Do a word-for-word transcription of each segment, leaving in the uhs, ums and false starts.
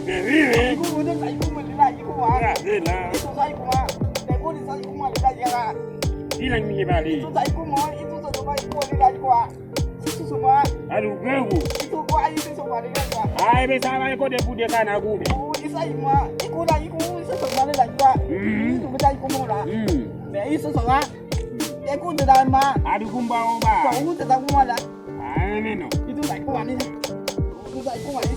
Men wi, wi. Li konprann sa, li konprann, li la, li konprann. Kraze la. Li konprann sa, li konprann. Li konprann sa, li konprann, li la, li la. Ki lang misye pale? Li konprann sa, li konprann, li konprann sa, li konprann, li la, li konprann. Se sou sou mwen. Alò, grangou. Se sou mwen, se sou mwen, li la, li la. Ah, ebyen, sa va yon kote pou de kana goumen. Oh, li sa, li mwen. Li konprann, li konprann, se sou mwen, li la, li la. Mhm. Li konprann sa, li konprann la. Mhm. Men li sou sou mwen. Li konprann la, mwen. Adi koumba, oba. Sa, ou se sa, konprann la. Ah, men non. Li tou sa, konprann li. Li tou sa, konprann li.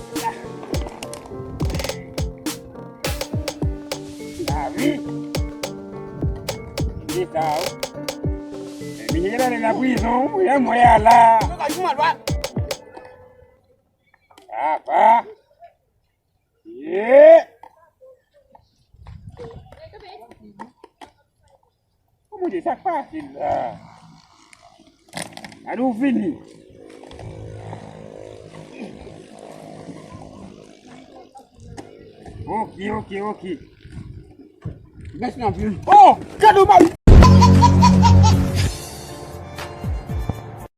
Ah wi. Se sa, wi. Men misye gentan nan prizon, wi, lè mwen a la. Apa. Ye. Kòman di sa k pase la? Gade ou fini. Ok, ok, ok. Mèsi anpil. Oh, gade ou mal.